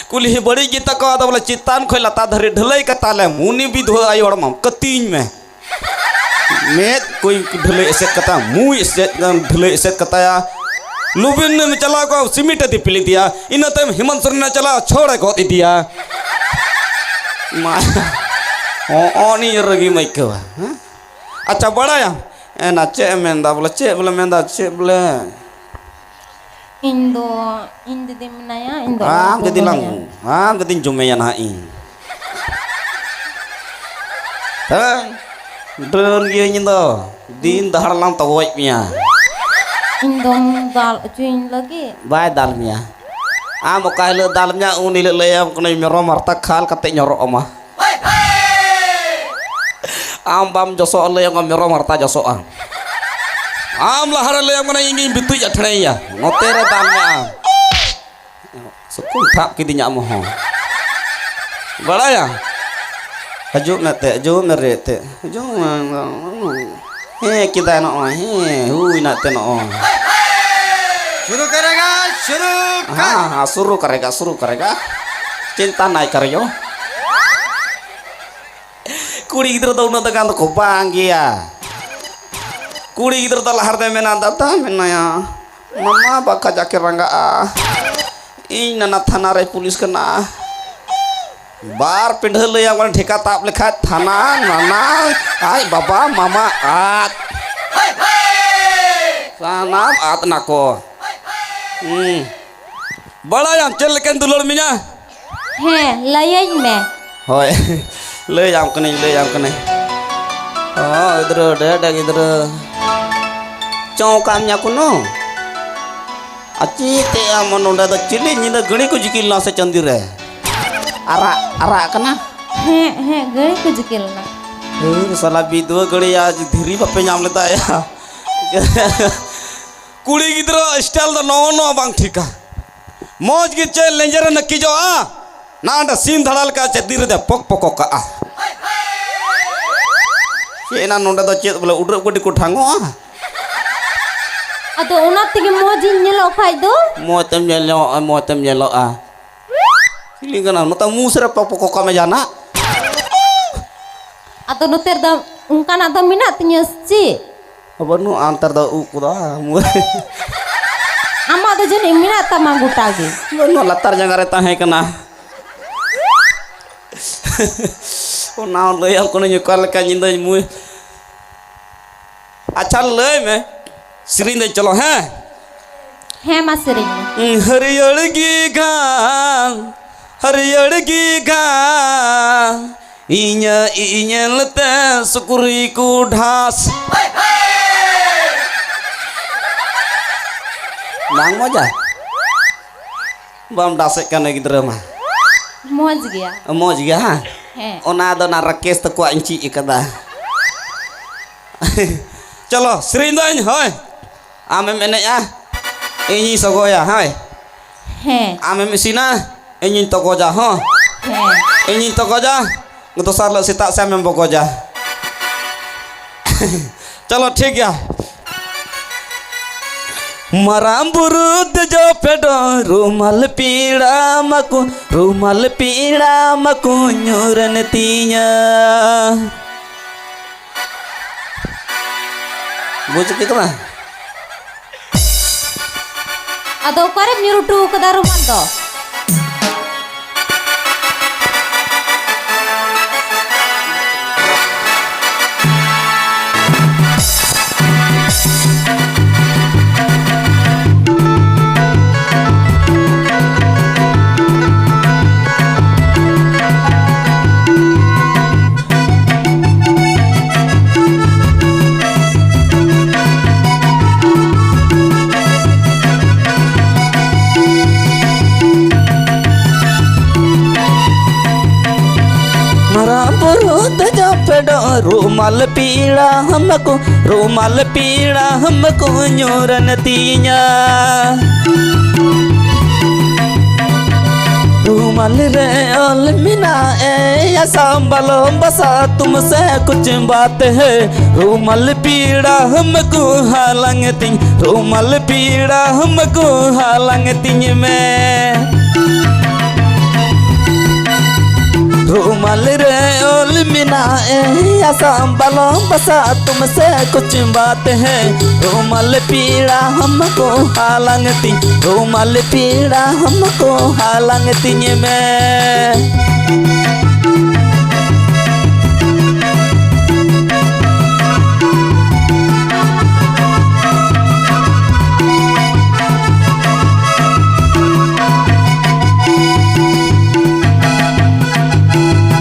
ᱠᱩᱞᱦᱤ ᱵᱟᱹᱲᱤᱡ ᱜᱮᱛᱟ ᱠᱚᱣᱟ, ᱟᱫᱚ ᱵᱚᱞᱮ ᱪᱮᱛᱟᱱ ᱠᱷᱚᱱ ᱞᱟᱛᱟᱨ ᱫᱷᱟᱹᱨᱤᱡ ᱰᱷᱟᱹᱞᱟᱹᱭ ᱠᱟᱛᱟ ᱞᱮᱢ, ᱩᱱᱤ ᱵᱤᱫᱷᱣᱟᱹ ᱟᱭᱳ ᱦᱚᱲ ᱢᱟ ᱠᱟᱹᱛᱤᱧ ᱢᱮ᱾ ᱢᱮᱫ ᱠᱚᱭ ᱰᱷᱟᱹᱞᱟᱹᱭ ᱮᱥᱮᱫ ᱠᱟᱛᱟ, ᱢᱩᱭ ᱮᱥᱮᱫ, ᱰᱷᱟᱹᱞᱟᱹᱭ ᱮᱥᱮᱫ ᱠᱟᱛᱟᱭᱟ᱾ ᱞᱩᱵᱤᱱ ᱮᱢ ᱪᱟᱞᱟᱣ ᱠᱚᱜᱼᱟ, ᱥᱤᱢᱤᱴ ᱮ ᱫᱤᱯᱤᱞ ᱤᱫᱤᱭᱟ᱾ ᱤᱱᱟᱹ ᱛᱟᱭᱚᱢ ᱦᱮᱢᱚᱱᱛ ᱥᱚᱨᱮᱱ ᱮ ᱪᱟᱞᱟᱣ, ᱪᱷᱚᱲ ᱮ ᱜᱚᱫ ᱤᱫᱤᱭᱟ᱾ ᱢᱟ, ᱦᱚᱸᱜᱼᱚ ᱱᱤᱭᱟᱹ ᱨᱟᱹᱜᱤᱢ ᱟᱹᱭᱠᱟᱹᱣᱟ, ᱦᱮᱸ? ᱟᱪᱪᱷᱟ, ᱵᱟᱲᱟᱭᱟᱢ? ᱮᱱᱟ ᱪᱮᱫ ᱮᱢ ᱢᱮᱱᱫᱟ ᱵᱚᱞᱮ? ᱪᱮᱫ ᱵᱚᱞᱮ ᱢᱮᱱᱫᱟ? ᱪᱮᱫ ᱵᱚᱞᱮ? ᱤᱧ ᱫᱚ, ᱤᱧ ᱫᱤᱫᱤ ᱢᱮᱱᱟᱭᱟ, ᱤᱧ ᱫᱚ ᱟᱢ ᱚᱲᱟᱜ ᱫᱤᱫᱤ ᱞᱟᱝ, ᱵᱟᱹᱧ ᱟᱢ ᱫᱤᱫᱤᱧ ᱡᱚᱢᱮᱭᱟ ᱱᱟᱦᱟᱜ ᱤᱧ᱾ ᱦᱮᱸ, ᱰᱟᱹᱱ ᱜᱤᱭᱟᱹᱧ ᱤᱧ ᱫᱚ᱾ ᱫᱤᱱ ᱫᱟᱦᱟᱲ ᱞᱟᱝ ᱛᱚᱜᱚᱡ ᱢᱮᱭᱟ᱾ ᱤᱧ ᱫᱚᱢ ᱫᱟᱞ ᱦᱚᱪᱚᱧ ᱞᱟᱹᱜᱤᱫ? ᱵᱟᱭ ᱫᱟᱞ ᱢᱮᱭᱟ᱾ ᱟᱢ ᱚᱠᱟ ᱦᱤᱞᱳᱜ ᱫᱟᱞ ᱢᱮᱭᱟ, ᱩᱱ ᱦᱤᱞᱳᱜ ᱞᱟᱹᱭᱟᱢ ᱠᱟᱹᱱᱟᱹᱧ ᱢᱮᱨᱚᱢ ᱦᱟᱨᱛᱟ ᱠᱷᱟᱞ ᱠᱟᱛᱮ ᱧᱚᱨᱚᱜ ᱟᱢᱟ᱾ ᱟᱢ ᱵᱟᱢ ᱡᱚᱥᱚᱜᱼᱟ, ᱞᱟᱹᱭ ᱟᱢᱟ ᱢᱮᱨᱚᱢ ᱦᱟᱨᱛᱟ ᱡᱚᱥᱚᱜᱼᱟ᱾ ᱟᱢ ᱞᱟᱦᱟᱨᱮ ᱞᱟᱹᱭᱟᱢ ᱠᱟᱱᱟ, ᱤᱧ ᱜᱤᱧ ᱵᱤᱛᱩᱡ ᱟᱴᱷᱲᱮᱭᱟ᱾ ᱱᱚᱛᱮ ᱨᱮ ᱫᱟᱞ ᱢᱮ ᱟᱢ᱾ ᱥᱩᱠᱩᱢ ᱴᱷᱟᱵ ᱠᱤᱫᱤᱧᱟ ᱟᱢ ᱦᱚᱸ᱾ ᱵᱟᱲᱟᱭᱟ? ᱦᱤᱡᱩᱜ ᱢᱮ ᱛᱮ, ᱦᱤᱡᱩᱜ ᱢᱮ ᱨᱮ ᱛᱮ᱾ ᱦᱤᱡᱩᱜ ᱢᱮ᱾ ᱦᱮᱸ, ᱠᱮᱫᱟᱭ ᱱᱚᱜᱼᱚᱭ᱾ ᱦᱮᱸ, ᱦᱩᱭ ᱱᱟ ᱛᱮ ᱱᱚᱜᱼᱚᱭ᱾ शुरू करेगा, शुरू कर। हाँ, हाँ, शुरू करेगा, शुरू करेगा। चिंता नहीं करियो। ᱠᱩᱲᱤ ᱜᱤᱫᱽᱨᱟᱹ ᱫᱚ ᱩᱱᱟᱹᱜ ᱫᱚ ᱜᱟᱱ ᱫᱚᱠᱚ ᱵᱟᱝ ᱜᱮᱭᱟ᱾ ᱠᱩᱲᱤ ᱜᱤᱫᱽᱨᱟᱹ ᱫᱚ ᱞᱟᱦᱟ ᱨᱮᱫᱚᱭ ᱢᱮᱱᱟ, ᱫᱟᱫᱟ ᱢᱮᱱᱟᱭᱟ, ᱢᱟᱢᱟ ᱵᱟᱠᱟ ᱡᱟᱠᱮ ᱨᱟᱸᱜᱟᱜᱼᱟ, ᱤᱧ ᱱᱟᱱᱟ ᱛᱷᱟᱱᱟ ᱨᱮ ᱯᱩᱞᱤᱥ ᱠᱟᱱᱟ᱾ ᱵᱟᱨ ᱯᱤᱰᱷᱟᱹ ᱞᱟᱹᱭᱟᱢ ᱠᱟᱱᱟ, ᱴᱷᱮᱠᱟ ᱛᱟᱵ ᱞᱮᱠᱷᱟᱡ ᱛᱷᱟᱱᱟ, ᱱᱟᱱᱟ, ᱟᱡ ᱵᱟᱵᱟ, ᱢᱟᱢᱟ, ᱟᱫ᱾ ᱥᱟᱱᱟᱢ ᱟᱫ ᱱᱟᱠᱚ᱾ ᱦᱩᱸ᱾ ᱵᱟᱲᱟᱭᱟᱢ ᱪᱮᱫ ᱞᱮᱠᱟᱧ ᱫᱩᱞᱟᱹᱲ ᱢᱮᱭᱟ? ᱦᱮᱸ, ᱞᱟᱹᱭᱟᱹᱧ ᱢᱮ᱾ ᱦᱳᱭ᱾ ᱞᱟᱹᱭᱟᱢ ᱠᱟᱹᱱᱟᱹᱧ, ᱞᱟᱹᱭᱟᱢ ᱠᱟᱹᱱᱟᱹᱧ᱾ ᱦᱚᱸ, ᱜᱤᱫᱽᱨᱟᱹ, ᱰᱮ, ᱰᱮ, ᱜᱤᱫᱽᱨᱟᱹ᱾ ᱪᱚᱸᱣ ᱠᱟᱜ ᱢᱮᱭᱟ ᱠᱳᱱᱳ? ᱟᱨ ᱪᱮᱫ ᱛᱮ ᱟᱢ ᱱᱚᱰᱮ ᱫᱚ ᱪᱤᱞᱤ ᱧᱤᱫᱟᱹ ᱜᱟᱹᱲᱤ ᱠᱚ ᱡᱤᱠᱤᱞ ᱞᱮᱱᱟ ᱥᱮ ᱪᱟᱸᱫᱤ ᱨᱮ? ᱟᱨᱟᱜ, ᱟᱨᱟᱜ ᱠᱟᱱᱟ? ᱦᱮᱸ, ᱦᱮᱸ, ᱜᱟᱹᱲᱤ ᱠᱚ ᱡᱤᱠᱤᱞ ᱞᱮᱱᱟ᱾ ᱦᱮᱸ, ᱥᱟᱞᱟ ᱵᱤᱫᱣᱟᱹ ᱜᱟᱹᱲᱤ ᱟᱨ ᱫᱷᱤᱨᱤ ᱵᱟᱯᱮ ᱧᱟᱢ ᱞᱮᱫᱟ ᱭᱟ? ᱠᱩᱲᱤ ᱜᱤᱫᱽᱨᱟᱹ style ᱫᱚ ᱱᱚᱜᱼᱚ ᱱᱚᱣᱟ ᱵᱟᱝ ᱴᱷᱤᱠᱟ᱾ ᱢᱚᱡᱽ ᱜᱮ ᱪᱮᱫ ᱞᱮᱸᱡᱮᱨ ᱮ ᱱᱟᱹᱠᱤᱡᱚᱜᱼᱟ, ᱱᱟᱰᱮ ᱥᱤᱢ ᱫᱷᱟᱲᱟ ᱞᱮᱠᱟ ᱪᱮᱫ ᱫᱤᱱ ᱨᱮᱫᱚ ᱯᱚᱠ ᱯᱚᱠᱚ ᱠᱟᱜᱼᱟ᱾ ᱪᱮᱫ ᱮᱱᱟ ᱱᱚᱰᱮ ᱫᱚ ᱪᱮᱫ ᱵᱚᱞᱮ ᱩᱰᱨᱟᱹᱜ ᱜᱟᱹᱰᱤ ᱠᱚ ᱴᱷᱟᱝᱚᱜᱼᱟ? ᱟᱫᱚ ᱚᱱᱟ ᱛᱮᱜᱮ ᱢᱚᱡᱽ ᱤᱧ ᱧᱮᱞᱚᱜ ᱠᱷᱟᱡ ᱫᱚ? ᱢᱚᱡᱽ ᱛᱮᱢ ᱧᱮᱞᱚᱜᱼᱟ, ᱢᱚᱡᱽ ᱛᱮᱢ ᱧᱮᱞᱚᱜᱼᱟ᱾ ᱪᱤᱞᱤ ᱠᱟᱱᱟ? ᱱᱚᱛᱮ ᱢᱩᱸ ᱥᱮᱫ ᱨᱮ ᱯᱚᱠ ᱯᱚᱠᱚ ᱠᱟᱜ ᱢᱮ ᱡᱟᱦᱟᱱᱟᱜ᱾ ᱟᱫᱚ ᱱᱚᱛᱮ ᱨᱮᱫᱚ ᱚᱱᱠᱟᱱᱟᱜ ᱫᱚ ᱢᱮᱱᱟᱜ ᱛᱤᱧᱟᱹ ᱥᱮ ᱪᱮᱫ? ᱵᱟᱹᱱᱩᱜᱼᱟ, ᱚᱱᱛᱮ ᱨᱮᱫᱚ ᱩᱵ ᱠᱚᱫᱚ᱾ ᱟᱢᱟᱜ ᱫᱚ ᱡᱟᱹᱱᱤᱡ ᱢᱮᱱᱟᱜ ᱛᱟᱢᱟ ᱜᱚᱴᱟ ᱜᱮ᱾ ᱵᱟᱹᱱᱩᱜᱼᱟ, ᱞᱟᱛᱟᱨ ᱡᱟᱸᱜᱟ ᱨᱮ ᱛᱟᱦᱮᱸ ᱠᱟᱱᱟ᱾ ᱚᱱᱟ ᱦᱚᱸ ᱞᱟᱹᱭᱟᱢ ᱠᱟᱹᱱᱟᱹᱧ ᱚᱠᱟ ᱞᱮᱠᱟ ᱧᱤᱫᱟᱹᱧ ᱢᱩᱭ᱾ ᱟᱪᱪᱷᱟ, ᱞᱟᱹᱭ ᱢᱮ, ᱥᱮᱨᱮᱧ ᱫᱟᱹᱧ, ᱪᱚᱞᱚ, ᱦᱮᱸ? ᱦᱮᱸ, ᱢᱟ ᱥᱮᱨᱮᱧ ᱢᱮ᱾ ᱦᱟᱹᱨᱭᱟᱹᱲ ᱜᱮ ᱜᱷᱟᱥ, ᱦᱟᱹᱨᱭᱟᱹᱲ ᱜᱮ ᱜᱷᱟᱥ, ᱤᱧᱟᱹᱜ ᱤᱧᱮᱞ ᱛᱮ ᱥᱩᱠᱨᱤ ᱠᱚ ᱰᱷᱟᱥ᱾ ᱵᱟᱝ ᱢᱚᱡᱟ? ᱵᱟᱢ ᱰᱟᱥᱮᱜ ᱠᱟᱱᱟ ᱜᱤᱫᱽᱨᱟᱹ ᱢᱟ᱾ ᱢᱚᱡᱽ ᱜᱮᱭᱟ᱾ ᱢᱚᱡᱽ ᱜᱮᱭᱟ, ᱦᱮᱸ? ᱦᱮᱸ᱾ ᱚᱱᱟ ᱫᱚ ᱚᱱᱟ ᱨᱟᱠᱮᱥ ᱛᱟᱠᱚᱣᱟᱜ ᱤᱧ ᱪᱮᱫ ᱟᱠᱟᱫᱟ᱾ ᱪᱚᱞᱚ, ᱥᱮᱨᱮᱧ ᱫᱟᱹᱧ, ᱦᱳᱭ᱾ ᱟᱢᱮᱢ ᱮᱱᱮᱡᱼᱟ, ᱤᱧᱤᱧ ᱥᱚᱜᱚᱭᱟ, ᱦᱳᱭ᱾ ᱦᱮᱸ᱾ ᱟᱢᱮᱢ ᱤᱥᱤᱱᱟ, ᱤᱧᱤᱧ ᱛᱚᱜᱚᱡᱟ, ᱦᱚᱸ᱾ ᱦᱮᱸ᱾ ᱤᱧᱤᱧ ᱛᱚᱜᱚᱡᱟ, ᱫᱚᱥᱟᱨ ᱦᱤᱞᱳᱜ ᱥᱮᱛᱟᱜ ᱥᱮᱫ ᱟᱢᱮᱢ ᱵᱚᱜᱚᱡᱟ᱾ ᱪᱚᱞᱚ, ᱴᱷᱤᱠ ᱜᱮᱭᱟ᱾ ᱢᱟᱨᱟᱝ ᱵᱩᱨᱩ ᱫᱮᱡᱚᱜ ᱯᱷᱮᱰᱚᱜ, ᱨᱩᱢᱟᱞ ᱯᱮᱲᱟ ᱢᱟᱠᱚ, ᱨᱩᱢᱟᱞ ᱯᱮᱲᱟ ᱢᱟᱠᱚ ᱧᱩᱨᱮᱱ ᱛᱤᱧᱟ᱾ ᱵᱩᱡᱽ ᱠᱮᱫ ᱠᱟᱱᱟ? ᱟᱫᱚ ᱚᱠᱟᱨᱮᱢ ᱧᱩᱨ ᱦᱚᱴᱚ ᱠᱟᱫᱟ ᱨᱩᱢᱟᱞ ᱫᱚ? ᱢᱟᱨᱟᱝ ᱵᱩᱨᱩ ᱫᱮᱡᱚᱜ ᱯᱷᱮᱰᱚᱜ, ᱨᱩᱢᱟᱞ ᱯᱮᱲᱟ ᱦᱟᱢᱠᱚ, ᱨᱩᱢᱟᱞ ᱯᱮᱲᱟ ᱦᱟᱢᱠᱚ ᱧᱩᱨᱮᱱ ᱛᱤᱧᱟ᱾ ᱨᱩᱢᱟᱞ ᱨᱮ ᱚᱞ ᱢᱮᱱᱟᱜ ᱮ, ᱟᱥᱟᱢ ᱵᱟᱞᱚ ᱵᱟᱥᱟ ᱛᱩᱢᱥᱮ ᱠᱩᱪ ᱵᱟᱛ ᱦᱮ, ᱨᱩᱢᱟᱞ ᱯᱮᱲᱟ ᱦᱟᱢᱠᱚ ᱦᱟᱞᱟᱝ ᱛᱤᱧ, ᱨᱩᱢᱟᱞ ᱯᱮᱲᱟ ᱦᱟᱢᱠᱚ ᱦᱟᱞᱟᱝ ᱛᱤᱧ ᱢᱮ᱾ ᱨᱩᱢᱟᱞ ᱨᱮ ᱚᱞ ᱢᱮᱱᱟᱜ ᱮ, ᱟᱥᱟᱢ ᱵᱟᱞᱚ ᱵᱟᱥᱟ ᱛᱩᱢᱥᱮ ᱠᱩᱪ ᱵᱟᱛ ᱦᱮ, ᱨᱩᱢᱟᱞ ᱯᱮᱲᱟ ᱦᱟᱢᱠᱚ ᱦᱟᱞᱟᱝ ᱛᱤᱧ, ᱨᱩᱢᱟᱞ ᱯᱮᱲᱟ ᱦᱟᱢᱠᱚ ᱦᱟᱞᱟᱝ ᱛᱤᱧ ᱢᱮ᱾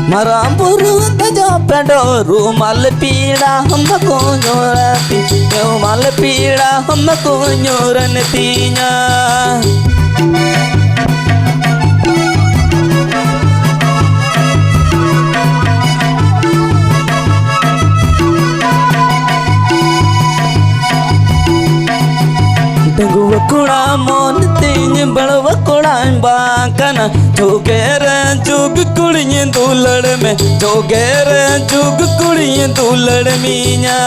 ᱢᱟᱨᱟᱝ ᱵᱩᱨᱩ ᱫᱮᱡᱚᱜ ᱯᱷᱮᱰᱚᱜ, ᱨᱩᱢᱟᱞ ᱯᱮᱲᱟ ᱦᱟᱢᱠᱚ ᱧᱩᱨᱮᱱ ᱛᱤᱧ, ᱨᱩᱢᱟᱞ ᱯᱮᱲᱟ ᱦᱟᱢᱠᱚ ᱧᱩᱨᱮᱱ ᱛᱤᱧᱟ᱾ ᱰᱟᱺᱜᱩᱣᱟᱹ ᱠᱚᱲᱟ ᱢᱚᱱ ᱛᱤᱧ ᱵᱟᱹᱲᱣᱟᱹ ᱠᱚᱲᱟᱧ ᱵᱟᱝ ᱠᱟᱱᱟ, ᱡᱷᱩᱜᱮ ᱨᱮ ᱡᱷᱩᱜᱽ ᱠᱩᱲᱤᱧ ᱫᱩᱞᱟᱹᱲ ᱢᱮ, ᱡᱷᱩᱜᱮ ᱨᱮ ᱡᱷᱩᱜᱽ ᱠᱩᱲᱤᱧ ᱫᱩᱞᱟᱹᱲ ᱢᱤᱧᱟ᱾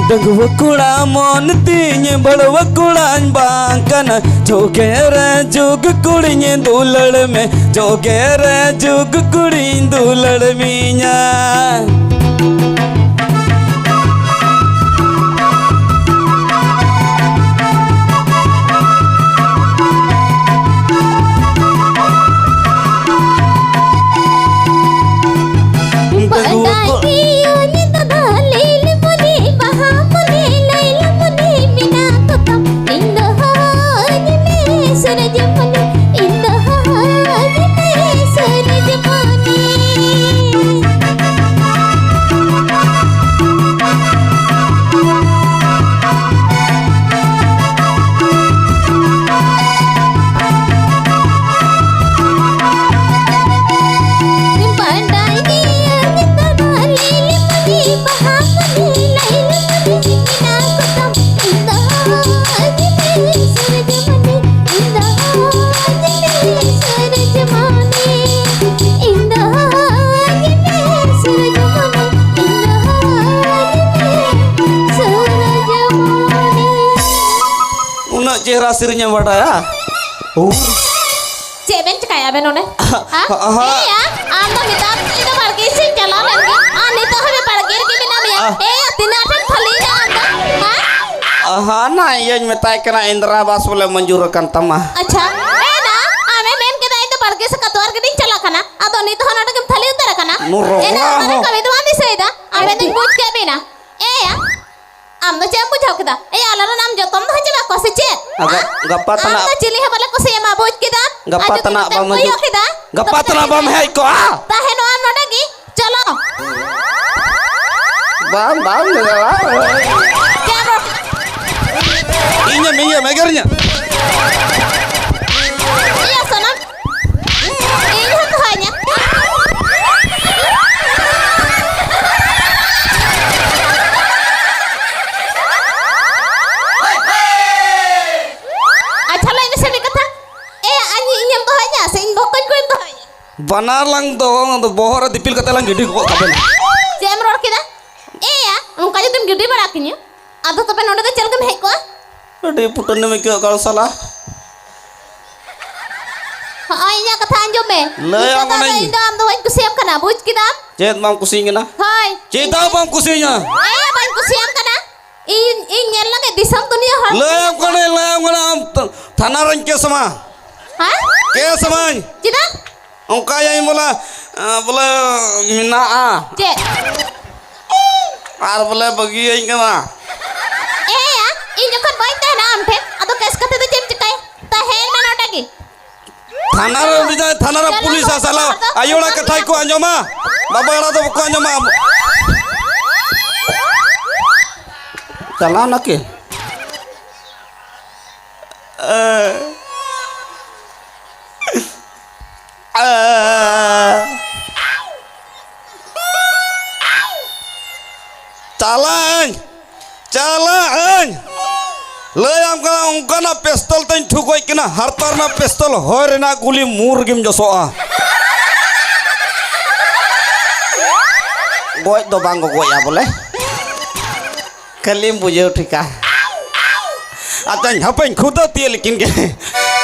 ᱰᱟᱺᱜᱩᱣᱟᱹ ᱠᱚᱲᱟ ᱢᱚᱱ ᱛᱤᱧ ᱵᱟᱹᱲᱣᱟᱹ ᱠᱚᱲᱟᱧ ᱵᱟᱝ ᱠᱟᱱᱟ, ᱡᱷᱩᱜᱮ ᱨᱮ ᱡᱷᱩᱜᱽ ᱠᱩᱲᱤᱧ ᱫᱩᱞᱟᱹᱲ ᱢᱮ, ᱡᱷᱩᱜᱮ ᱨᱮ ᱡᱷᱩᱜᱽ ᱠᱩᱲᱤᱧ ᱫᱩᱞᱟᱹᱲ ᱢᱤᱧᱟ᱾ ᱰᱟᱺᱜᱩᱣᱟᱹ ᱠᱚ- ᱩᱱᱟᱹᱜ ᱪᱮᱦᱨᱟ ᱥᱮᱨᱮᱧ ᱮᱢ ᱵᱟᱰᱟᱭᱟ? ᱪᱮᱫ ᱵᱮᱱ ᱪᱮᱠᱟᱭᱟ ᱟᱵᱮᱱ ᱱᱚᱰᱮ? ᱦᱟ? ᱦᱟ, ᱦᱟ᱾ ᱮᱭᱟ, ᱟᱢ ᱫᱚ ᱢᱮᱛᱟᱢ ᱤᱧ ᱫᱚ ᱵᱟᱲᱜᱮ ᱥᱮᱫ ᱪᱟᱞᱟᱣ ᱞᱮᱱ ᱜᱮ᱾ ᱟᱨ ᱱᱤᱛᱚᱜ ᱦᱟᱹᱵᱤᱡ ᱵᱟᱲᱜᱮ ᱨᱮᱜᱮ ᱢᱮᱱᱟᱜ ᱢᱮᱭᱟ᱾ ᱟ᱾ ᱮᱭᱟ, ᱛᱤᱱᱟᱹᱜ ᱟᱸᱴᱮᱢ ᱯᱷᱟᱹᱞᱤᱭᱮᱱᱟ ᱟᱢ ᱫᱚ? ᱦᱟ? ᱟᱦᱟ, ᱱᱟ, ᱤᱭᱟᱹᱧ ᱢᱮᱛᱟᱭ ᱠᱟᱱᱟ, ᱤᱱᱫᱨᱟ ᱟᱵᱟᱥ ᱵᱚᱞᱮ ᱢᱚᱧᱡᱩᱨ ᱟᱠᱟᱱ ᱛᱟᱢᱟ᱾ ᱟᱪᱪᱷᱟ, ᱮᱱᱟ, ᱟᱢᱮᱢ ᱢᱮᱱ ᱠᱮᱫᱟ ᱤᱧ ᱫᱚ ᱵᱟᱲᱜᱮ ᱥᱮᱫ ᱠᱟᱛᱣᱟᱨ ᱜᱤᱰᱤᱧ ᱪᱟᱞᱟᱜ ᱠᱟᱱᱟ᱾ ᱟᱫᱚ ᱱᱤᱛ ᱦᱚᱸ ᱱᱚᱰᱮ ᱜᱮᱢ ᱛᱷᱟᱹᱞᱤ ᱩᱛᱟᱹᱨ ᱟᱠᱟᱱᱟ᱾ ᱱᱚᱨᱚᱜᱟ ᱮᱱᱟ, ᱚᱱᱟ ᱦᱚᱸ᱾ ᱠᱟᱹᱢᱤ ᱫᱚ ᱵᱟᱢ ᱫᱤᱥᱟᱹᱭᱮᱫᱟ᱾ ᱟᱵᱮᱱ ᱫᱚᱧ ᱵᱩᱡᱽ ᱠᱮᱫ ᱵᱮᱱᱟ᱾ ᱮᱭᱟ, ᱟᱢ ᱫᱚ ᱪᱮᱫ ᱮᱢ ᱵᱩᱡᱷᱟᱹᱣ ᱠᱮᱫᱟ? ᱮᱭᱟ, ᱟᱞᱮ ᱨᱮᱱ ᱟᱢ ᱡᱚᱛᱚᱢ ᱫᱚ ᱦᱮᱸ ᱪᱮ ᱵᱟᱠᱚ ᱥᱮ ᱪᱮᱫ? ᱟᱫᱚ ᱦᱟ? ᱜᱟᱯᱟ ᱟᱢ ᱛᱟᱱᱟᱜ ᱫᱚ ᱪᱤᱞᱤ ᱦᱚᱸ ᱵᱟᱞᱮ ᱠᱩᱥᱤᱭᱟᱢᱟ, ᱵᱩᱡᱽ ᱠᱮᱫᱟᱢ? ᱜᱟᱯᱟ ᱟᱨ ᱡᱩᱫᱤ ᱛᱟᱱᱟᱜ ᱱᱚᱛᱮᱢ ᱵᱟᱢ ᱦᱤᱡᱩᱜ-, ᱠᱚᱭᱚᱜ ᱠᱮᱫᱟ, ᱜᱟᱯᱟ ᱛᱚᱵᱮ ᱛᱟᱱᱟᱜ ᱵᱟᱢ ᱦᱮᱡ ᱠᱚᱜᱼᱟ? ᱛᱟᱦᱮᱱᱚᱜᱼᱟ ᱱᱚᱰᱮ ᱜᱮ᱾ ᱪᱚᱞᱚ᱾ ᱵᱟᱝ, ᱵᱟᱝ, ᱵᱟᱝ᱾ ᱪᱮᱫ ᱮᱢ ᱨᱚᱲ ᱠᱮᱫᱟ? ᱤᱧᱮᱢ, ᱤᱧᱮᱢ ᱮᱜᱮᱨᱤᱧᱟ? ᱤᱭᱟᱹ ᱥᱚᱱᱟᱢ, ᱤᱧ ᱦᱚᱸ ᱫᱚᱦᱚᱧᱟ᱾ ᱯᱟᱱᱟᱨ ᱞᱟᱝ ᱫᱚ ᱚᱱᱟ ᱫᱚ ᱵᱚᱦᱚᱜ ᱨᱮ ᱫᱤᱯᱤᱞ ᱠᱟᱛᱮ ᱞᱟᱝ ᱜᱤᱰᱤ ᱜᱚᱫ ᱠᱟᱵᱮᱱᱟ᱾ ᱪᱮᱫ ᱮᱢ ᱨᱚᱲ ᱠᱮᱫᱟ? ᱮᱭᱟ, ᱚᱱᱠᱟ ᱡᱩᱫᱤᱢ ᱜᱤᱰᱤ ᱵᱟᱲᱟ ᱠᱤᱧᱟ, ᱟᱫᱚ ᱛᱚᱵᱮ ᱱᱚᱰᱮ ᱫᱚ ᱪᱮᱫ ᱞᱟᱹᱜᱤᱫ ᱮᱢ ᱦᱮᱡ ᱠᱚᱜᱼᱟ? ᱟᱹᱰᱤ ᱯᱩᱴᱟᱹᱱᱤᱢ ᱟᱹᱭᱠᱟᱹᱣ ᱠᱟᱱ ᱥᱟᱞᱟ᱾ ᱦᱚᱸᱜᱼᱚᱭ ᱤᱧᱟᱹᱜ ᱠᱟᱛᱷᱟ ᱟᱸᱡᱚᱢ ᱢᱮ᱾ ᱞᱟᱹᱭ ᱟᱢ ᱱᱤᱛᱚᱜ ᱫᱚ ᱠᱟᱹᱱᱟᱹᱧ᱾ ᱤᱧ ᱫᱚ ᱟᱢ ᱫᱚ ᱵᱟᱹᱧ ᱠᱩᱥᱤᱭᱟᱢ ᱠᱟᱱᱟ, ᱵᱩᱡᱽ ᱠᱮᱫᱟᱢ? ᱪᱮᱫ ᱵᱟᱢ ᱠᱩᱥᱤᱭᱟᱹᱧ ᱠᱟᱱᱟ? ᱦᱳᱭ᱾ ᱪᱮᱫᱟᱜ ᱵᱟᱢ ᱠᱩᱥᱤᱭᱟᱹᱧᱟ? ᱮᱭᱟ, ᱵᱟᱹᱧ ᱠᱩᱥᱤᱭᱟᱢ ᱠᱟᱱᱟ᱾ ᱤᱧ, ᱤᱧ ᱧᱮᱞ ᱞᱟᱹᱜᱤᱫ ᱫᱤᱥᱚᱢ ᱫᱩᱱᱤᱭᱟᱹ ᱦᱚᱲ᱾ ᱞᱟᱹᱭᱟᱢ ᱠᱟᱹᱱᱟᱹᱧ, ᱞᱟᱹᱭᱟᱢ ᱠᱟᱱᱟ, ᱟᱢ ᱛ-, ᱛᱷᱟᱱᱟ ᱨᱮᱧ ᱠᱮᱥ ᱟᱢᱟ᱾ ᱦᱮᱸ? ᱠᱮᱥ ᱟᱢᱟᱧ᱾ ᱪᱮᱫᱟᱜ? ᱚᱱᱠᱟᱭᱟᱹᱧ ᱵᱚᱞᱮ, ᱮᱸ, ᱵᱚᱞᱮ ᱢᱮᱱᱟᱜᱼᱟ᱾ ᱪᱮᱫ? ᱟᱨ ᱵᱚᱞᱮ ᱵᱟᱹᱜᱤᱭᱟᱹᱧ ᱠᱟᱱᱟ᱾ ᱮᱭᱟ, ᱤᱧ ᱡᱚᱠᱷᱚᱱ ᱵᱟᱹᱧ ᱛᱟᱦᱮᱱᱟ ᱟᱢ ᱴᱷᱮᱱ, ᱟᱫᱚ ᱠᱮᱥ ᱠᱟᱛᱮ ᱫᱚ ᱪᱮᱫ ᱮᱢ ᱪᱤᱠᱟᱹᱭᱟ? ᱛᱟᱦᱮᱱ ᱢᱮ ᱱᱚᱰᱮ ᱜᱮ᱾ ᱛᱷᱟᱱᱟ ᱨᱮ ᱩᱱᱤ ᱫᱚ, ᱛᱷᱟᱱᱟ ᱨᱮ ᱪᱟᱞᱟᱣ ᱯᱩᱞᱤᱥ ᱟᱨ ᱥᱟᱞᱟ ᱟᱫᱚ ᱟᱭᱳ ᱦᱚᱲᱟᱜ ᱠᱟᱛᱷᱟ ᱜᱮᱠᱚ ᱟᱸᱡᱚᱢᱟ, ᱵᱟᱵᱟ ᱦᱚᱲᱟᱜ ᱫᱚ ᱵᱟᱠᱚ ᱟᱸᱡᱚᱢᱟ᱾ ᱪᱟᱞᱟᱣ ᱱᱟᱠᱤᱱ? ᱪᱟᱞᱟᱜ ᱟᱹᱧ, ᱪᱟᱞᱟᱜ ᱟᱹᱧ᱾ ᱞᱟᱹᱭᱟᱢ ᱠᱟᱱᱟ, ᱚᱱᱠᱟᱱᱟᱜ ᱯᱮᱥᱛᱚᱞ ᱛᱮᱧ ᱴᱷᱩᱠᱚᱡ ᱠᱤᱱᱟ, ᱦᱟᱨᱛᱟ ᱨᱮᱱᱟᱜ ᱯᱮᱥᱛᱚᱞ, ᱦᱚᱭ ᱨᱮᱱᱟᱜ ᱜᱩᱞᱤ ᱢᱩᱨ ᱜᱮᱢ ᱡᱚᱥᱚᱜᱼᱟ᱾ ᱜᱚᱡ ᱫᱚ ᱵᱟᱝ ᱠᱚ ᱜᱚᱡᱼᱟ ᱵᱚᱞᱮ, ᱠᱷᱟᱹᱞᱤᱢ ᱵᱩᱡᱷᱟᱹᱣ ᱴᱷᱤᱠᱟ᱾ ᱟᱪᱪᱷᱟᱧ ᱦᱟᱯᱮᱧ ᱠᱷᱩᱫᱟᱹ ᱛᱤᱭᱟᱹ ᱞᱮᱠᱤᱱ ᱜᱮ,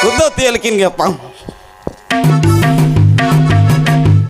ᱠᱷᱩᱫᱟᱹ ᱛᱤᱭᱟᱹ ᱞᱮᱠᱤᱱ ᱜᱮ ᱯᱟᱢ᱾